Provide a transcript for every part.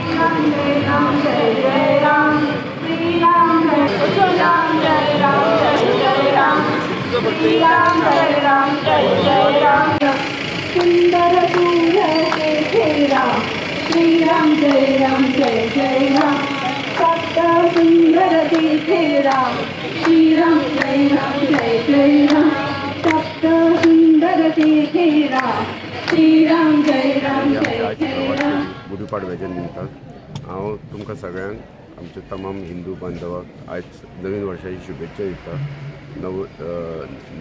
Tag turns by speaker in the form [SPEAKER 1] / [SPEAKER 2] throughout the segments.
[SPEAKER 1] राम जय राम जय जय राम श्री राम जय राम जय राम जय जय राम श्री राम जय राम जय जय राम सुंदर सूरते राम श्री राम जय राम जय जय राम सप्त सुंदर देखे राम श्री राम जय राम जय जय राम सप्त सुंदर देखे राम श्री राम जय राम जय जय राम
[SPEAKER 2] गुढीपाडव्याच्या निमतान हांव तुमकां सगळ्यांक आमच्या तमाम हिंदू बांधवाक आयज नवीन वर्षाची शुभेच्छा दिता. नव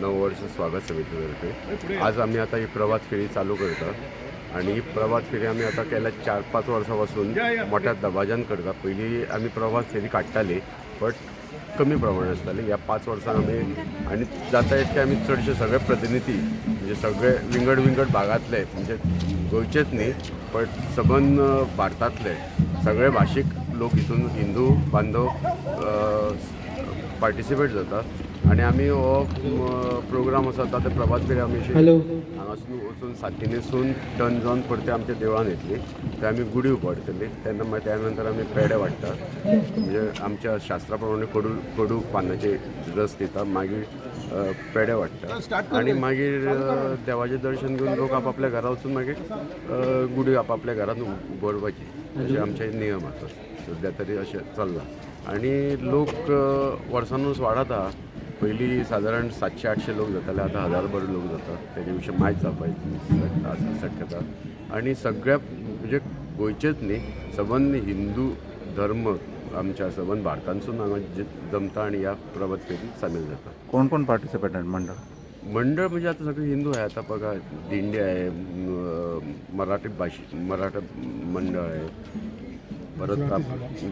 [SPEAKER 2] नववर्ष स्वागत समिती तर्फे आज आमी आतां ही प्रभात फेरी चालू करता आनी ही प्रभात फेरी आमी आतां केल्या 4-5 वर्सां पासून मोठ्या दबाज्यान करता. पयलीं आमी प्रभात फेरी काडटाली बट कमी प्रमाणात आसताली. ह्या 5 वर्सां आमी आनी जाता इतके आमी चडशे सगळे प्रतिनिधी म्हणजे सगळे विंगड विंगड भागांतले म्हणजे गोंयचेच न्ही बट सबंद भारतांतले सगळे भाशीक लोक हितून हिंदू बांधव पार्टिसिपेट जाता आनी आमी हो प्रोग्राम आसा ते प्रभात फेरी आमी हांगासून वचून सातिनेसून टर्न जावन परते आमच्या देवळान येतली थंय आमी गुडी उबारतली. तेन्ना मागीर त्या नंतर आमी पेडे वाडटा म्हणजे आमच्या शास्त्रा प्रमाणे कडू कडू पानाचे रस दिता, मागीर पेडे वाडटा आनी मागीर देवाचें दर्शन घेवन लोक आपापल्या घरा वचून मागीर गुडी आपापल्या घरान उबारपाची अशे आमचे नियम आसा सद्या तरी अशें चल्लां. आनी लोक वर्सानूच वाडत आहा. पयलीं सादारण 700-800 लोक जाताले, आतां 1000भर लोक जाता. तेजे विशीं मायत जावपाची शक्यता. आनी सगळ्या म्हणजे गोंयचेच न्ही सबंद हिंदू धर्म आमच्या सबंद भारतांतसून हांगा जमता आनी ह्या प्रभात फेरीत सामील जाता.
[SPEAKER 3] कोण कोण पार्टिसिपेट मंडळ?
[SPEAKER 2] मंडळ म्हणजे आता सगळे हिंदू आहे. आता बघा दिंडी आहे, मराठी भाषे मराठा मंडळ आहे, परत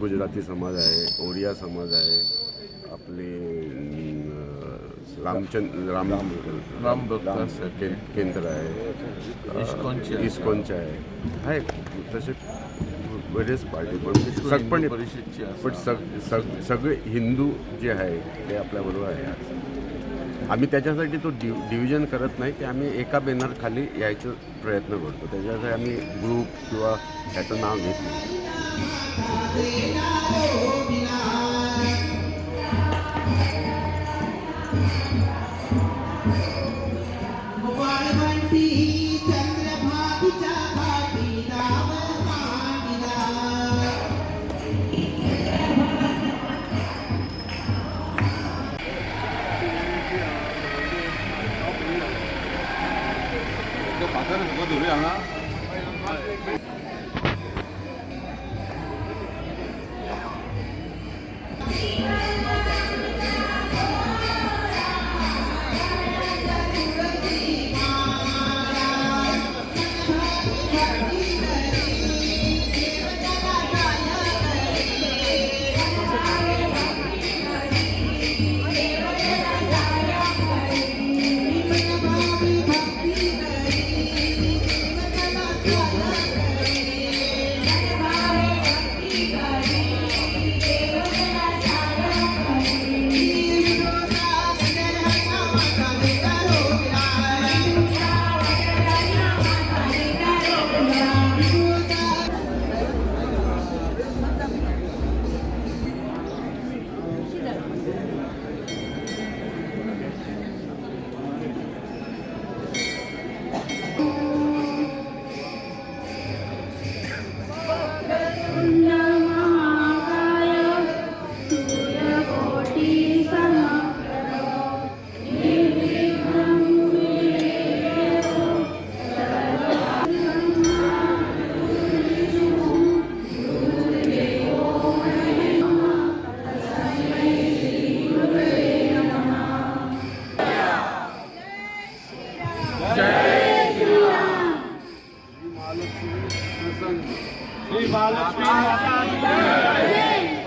[SPEAKER 2] गुजराती समाज आहे, ओरिया समाज आहे, आपले रामचंद्र राम
[SPEAKER 4] राम भक्त
[SPEAKER 2] केंद्र आहे, इस्कॉनचे आहे, आहे तसे बरेच पार्टी पण
[SPEAKER 4] परिषदची
[SPEAKER 2] पण सगळे हिंदू जे आहे ते आपल्याबरोबर आहे. आम्ही त्याच्यासाठी तो डिव्हिजन करत नाही की आम्ही एका बॅनर खाली यायचा प्रयत्न करतो. त्याच्यासाठी आम्ही ग्रुप किंवा ह्याचं नाव घेत नाही.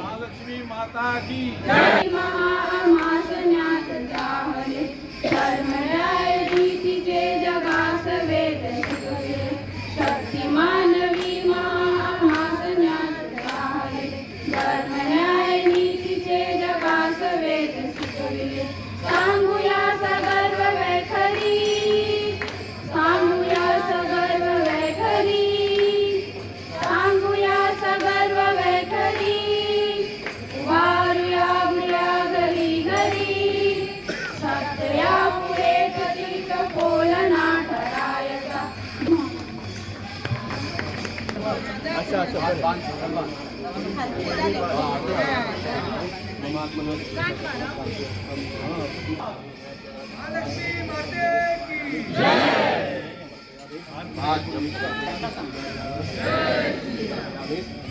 [SPEAKER 4] महालक्ष्मी माता की
[SPEAKER 1] जय. सांगूया सगर्व वैखरी, सांगूया सगर्व वैखरी, सांगूया सगर्व.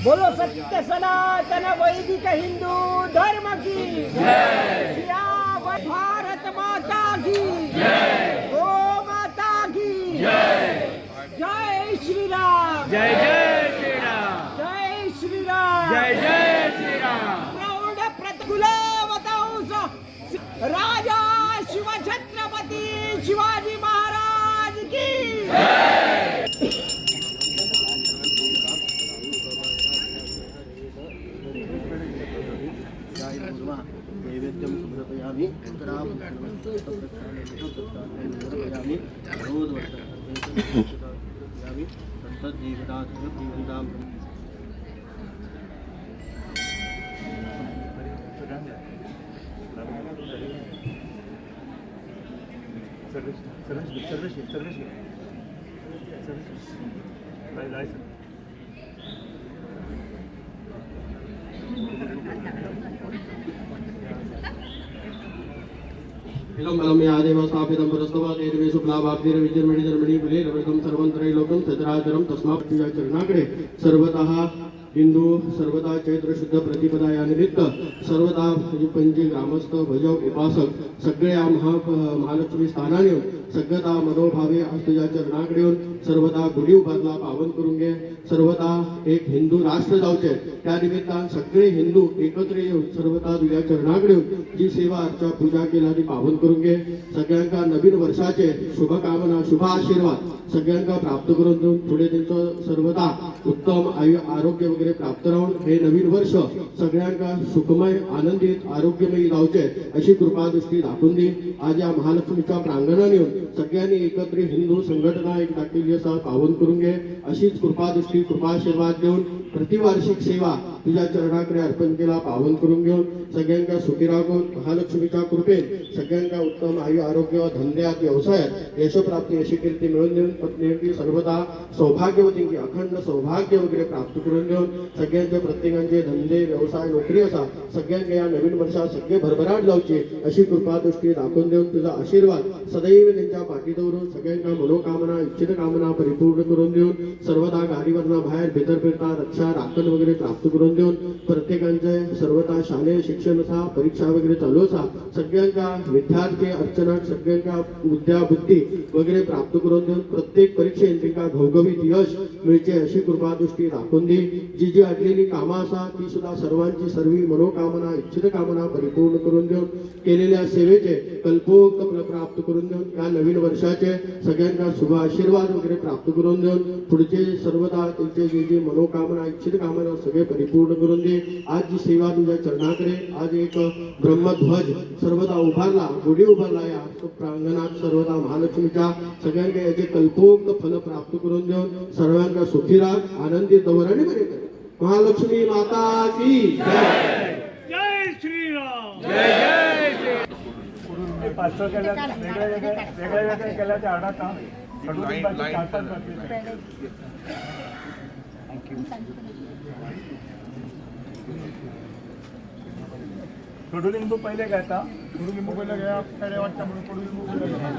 [SPEAKER 1] बोलो सत्य सनातन वैदिक हिंदू धर्म की जय, भारत माता की जय, गो माता की जय, जय श्री राम,
[SPEAKER 3] जय जय श्री राम,
[SPEAKER 1] जय श्री राम,
[SPEAKER 3] जय जय श्री राम।
[SPEAKER 1] प्रौढ प्रतिकुलवतंस राजा शिवछत्रपती शिवाजी महाराज की।
[SPEAKER 5] नैवेद्यं समर्पयामि। तत्तज्जीवितां।
[SPEAKER 6] इदं स्थापितं पुरस्तवादेवे शुक्लाभाब्धिरविजर्मणि जर्मणि पुरे सर्वं त्रैलोकं सचराचरं तस्मात् चरणाकडे सर्वतः हिंदू सर्वदा चैत्र शुद्ध प्रतिपदा या निमित्त सर्वदा पणजी ग्रामस्थ भजक उपासक सगळ्या महालक्ष्मी स्थानाने येऊन सगळता मनोभावे आज तुझ्या चरणाकडे येऊन सर्वदा गुढी उभारला पावन करून घे। सर्वदा एक हिंदू राष्ट्र जावचे त्या निमित्तान सगळे हिंदू एकत्र येऊन सर्वदा तुझ्या चरणाकडे येऊन जी सेवा अर्चा पूजा केला ती पावन करून घे। सगळ्यांका नवीन वर्षाचे शुभकामना शुभ आशीर्वाद सगळ्यांका प्राप्त करून देऊन पुढे त्यांचं सर्वदा उत्तम आयु आरोग्य वगैरे प्राप्त राहून हे नवीन वर्ष सगळ्यांका सुखमय आनंदित आरोग्यमयी जावचे अशी कृपादृष्टी दाखवून दी। आज या महालक्ष्मीच्या प्रांगणात येऊन सगळ्यांनी एकत्रित हिंदू संघटना एक दाखवली असा पावन करून घे अशीच कृपादृष्टी कृपाशीर्वाद देऊन प्रतिवार्षिक सेवा तुझ्या चरणाकडे अर्पण केला पावन करून घेऊन सगळ्यांका सुखी राखून महालक्ष्मीच्या कृपेत सगळ्यांका उत्तम आयु आरोग्य धंद्यात व्यवसायात यशप्राप्ती अशी कीर्ती मिळवून देऊन पत्नी सर्वदा सौभाग्यवतींची अखंड सौभाग्य वगैरे प्राप्त करून देऊन सगळ्यांचे प्रत्येकांचे धंदे व्यवसाय नोकरी असा सगळ्यांच्या या नवीन वर्षात सगळे भरभराट जावची अशी कृपादृष्टी दाखवून देऊन तुझा आशीर्वाद सदैव त्यांच्या पाठी दवरून सगळ्यांना मनोकामना इच्छित कामना परिपूर्ण करून देऊन सर्वदा गाडीवरनं बाहेर भितर फिरता रक्षा राखण वगैरे प्राप्त करून देऊन प्रत्येकांचे सर्वता शालेय शिक्षण असा परीक्षा वगैरे चालू असा सगळ्यांका विद्यार्थी अर्चना सगळ्यांका विद्या बुद्धी वगैरे प्राप्त करून देऊन प्रत्येक परीक्षेत तांकां घवघवीत यश मिळचे अशी कृपादृष्टी दाखवून दी। जी जी अडलेली कामां आसा ती सुद्धा सर्वांची सर्व मनोकामना इच्छित कामना परिपूर्ण करून देऊन केलेल्या सेवेचे कल्पोक्त फल प्राप्त करून देऊन या नवीन वर्षाचे सगळ्यांना शुभ आशीर्वाद वगैरे प्राप्त करून देऊन पुढचे सर्वदा त्यांचे जे जे मनोकामना इच्छित कामना सगळे परिपूर्ण करून दे। आज जी सेवा तुझ्या चरणाकडे आज एक ब्रह्मध्वज सर्वदा उभारला गुढी उभारला या प्रांगणात सर्वदा महालक्ष्मीच्या सगळ्यांना याचे कल्पोक्त फल प्राप्त करून देऊन सर्वांना सुखी राख आनंदी दवर आणि बरे कर। महालक्ष्मी माता की जय।
[SPEAKER 3] जय श्री राम, जय जय श्री
[SPEAKER 4] कडुलिंबू पहिले घेता, कडुलिंबू पहिले घ्या, पेढे वाटतं म्हणून कडुलिंबू पहिले घ्या।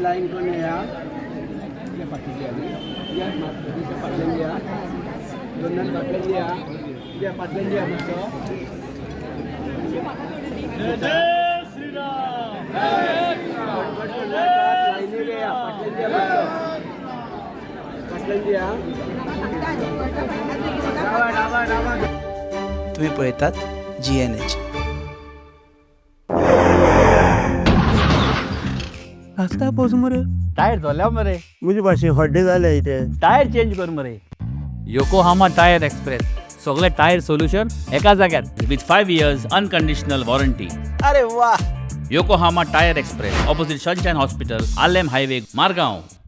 [SPEAKER 5] लाईन कोण या या दोन पाटल्यान या पाटल्यान या.
[SPEAKER 4] जय श्रीराम.
[SPEAKER 5] लायनीर या, फाटल्यान या मातसो. फाटल्यान या. रावा रावा रावा.
[SPEAKER 7] तुम्ही पळयतात जीएनएच.
[SPEAKER 3] टायर जोल्या मरे.
[SPEAKER 5] म्हजे भाशे हड्डे जाले इथे.
[SPEAKER 3] टायर चेंज कर मरे.
[SPEAKER 8] योकोहामा टायर एक्सप्रेस, सगळे टायर सोल्युशन एका जाग्यार with 5 years unconditional warranty.
[SPEAKER 7] अरे वा.
[SPEAKER 8] Yokohama tyre express, opposite Sunshine hospital, Arlem highway, Margao.